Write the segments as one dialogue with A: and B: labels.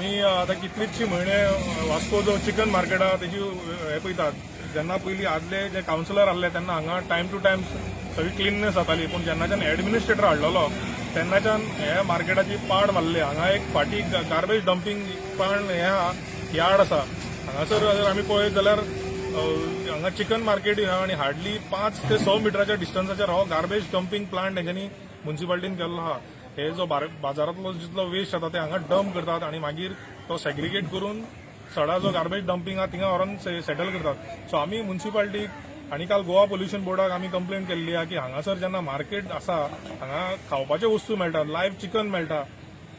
A: आमी आतां कितलीचशी म्हयने वास्को जो चिकन मार्केट आहा तेजी हे पळयतात. जेन्ना पयलीं आदले जे कावन्सिलर आहले तेन्ना हांगा टायम टू टायम सगळी क्लिननेस जाताली, पूण जेन्नाच्यान एडमिनिस्ट्रेटर हाडलेलो तेन्नाच्यान हे मार्केटाची पाड मारली. हांगा एक फाटीं गार्बेज डंपींग पण हें आहा, यार्ड आसा. हांगासर जर आमी पळयत जाल्यार हांगा चिकन मार्केट आहा आनी हार्डली 5 ते 6 मिटराच्या डिस्टन्साचेर हो गार्बेज डंपींग प्लांट हेंच्यांनी मुन्सिपालिटीन केल्लो आहा. हे जो बाजारांतलो जितलो वेस्ट जाता ते हांगा डंप करतात आनी मागीर तो सेग्रिगेट करून सडा जो गार्बेज डंपींग आहा थिंगा व्हरोन सेटल करतात. सो आमी मुन्सिपालिटीक आनी काल गोवा पोल्युशन बोर्डाक आमी कंप्लेन केल्ली आहा की हांगासर जेन्ना मार्केट आसा, हांगा खावपाच्यो वस्तू मेळटात, लायव्ह चिकन मेळटा.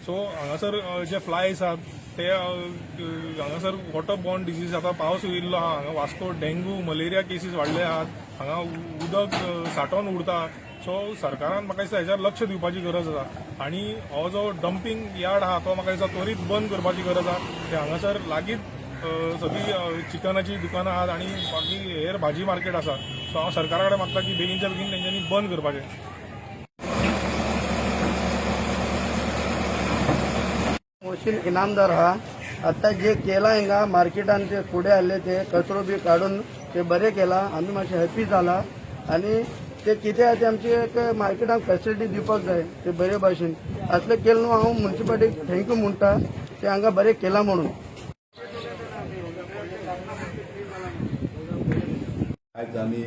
A: सो हांगासर जे फ्लायज आहात ते हांगासर वॉटर बॉर्न डिजीज, आतां पावस येयल्लो आहा, हांगा वास्को डेंगू, मलेरिया केसीस वाडले आहात. हांगा उदक सांठोवन उरता. सो सरकारान म्हाका दिसता हेच्यार लक्ष दिवपाची गरज आसा आनी हो जो डंपींग यार्ड आहा तो म्हाका दिसता त्वरीत बंद करपाची गरज आहा. ते हांगासर लागींच सगळीं चिकनाची दुकानां आहात आनी बाकी हेर भाजी मार्केट आसा. सो हांव सरकारा कडेन मागता की बेगीनच्या बेगीन तेंच्यांनी बंद करपाचें.
B: मोहसीन इनामदार हा. आता जे केला हिंगा मार्केटान, ते फुडें आसले ते कचरो बी काडून ते बरें केला. आमी मातशे हॅपी जाला आनी ते कितें आहा ते आमचे एक मार्केटाक फेसिलिटी दिवपाक जाय. ते बरे भाशेन असलें केलें न्हू, हांव मुन्सिपालिटीक thank you म्हणटा, ते हांगा बरें केलां म्हणून.
C: आयज आमी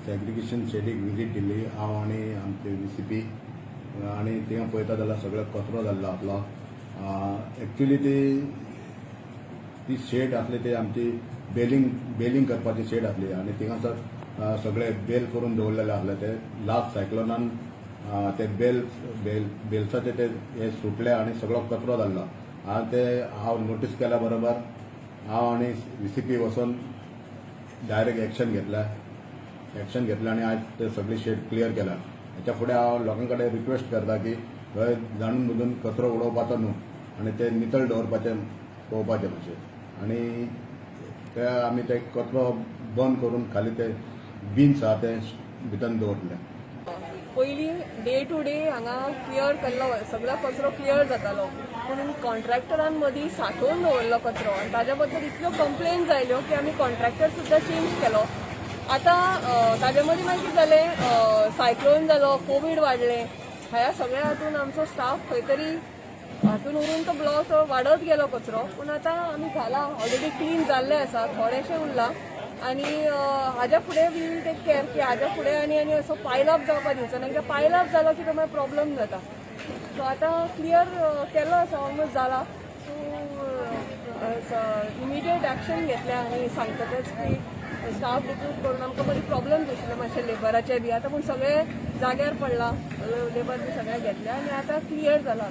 C: सेग्रिगेशन शेडीक विजीट दिली, हांव आनी आमचे व्हीसीपी. आनी थिंगा पळयता जाल्यार सगळो कचरो जाल्लो आपलो. एक्चुली ती ती शेड आसली ती आमची बेलिंग बेलिंग करपाची शेड आसली आनी थिंगासर सगळे बेल करून दवरलेले आसले. ते लास्ट सायक्लोनान ते बेल बेल बेल्साचे ते हे सुटले आनी सगळो कचरो जाल्लो. आनी ते हांव नोटीस केल्या बरोबर हांव आनी व्हीसीपी वचून डायरेक्ट एक्शन घेतला. एक्शन घेतलं आनी आज ते सगळी शेड क्लियर केला. हेच्या फुडें हांव लोकां कडेन रिक्वेस्ट करता की थंय जाणून बुजून कचरो उडोवपाचो न्हू आनी ते नितळ दवरपाचें पळोवपाचें मातशें. आनी ते आमी ते कचरो बंद करून खाली ते बिन्स आहा ते भितर दवरले.
D: पयलीं डे टू डे हांगा क्लियर केल्लो, सगळो कचरो क्लियर जातालो, पूण कॉन्ट्रॅक्टरान मदीं सांठोवन दवरलो कचरो आनी ताज्या बद्दल इतल्यो कंप्लेन जायल्यो की आमी कॉन्ट्रॅक्टर सुद्दां चेंज केलो. आतां ताजे मदीं मागीर कितें जालें, सायक्लोन जालो, कोवीड वाडलें. ह्या सगळ्या हातून आमचो स्टाफ खंय तरी हातून उरून तो ब्लॉक वाडत गेलो कचरो. पूण आतां आमी घाला, ऑलरेडी क्लीन जाल्लें आसा, थोडेशें उरलां. आनी हाज्या फुडें we will take care की हाज्या फुडें आनी आनी असो पायलअप जावपाक दिवचो ना, कित्याक पायलअप जालो की तो मागीर प्रॉब्लम जाता. सो आतां क्लियर केलो आसा, ऑलमोस्ट जाला. सो इमिडिएट एक्शन घेतलें आनी सांगतकच की स्टाफ रिक्रूट करून आमकां बरी प्रॉब्लम आशिल्ले मातशे लेबराचे बी. आतां पूण सगळे जाग्यार पडला, लेबर बी सगळे घेतले आनी आतां क्लियर जाला.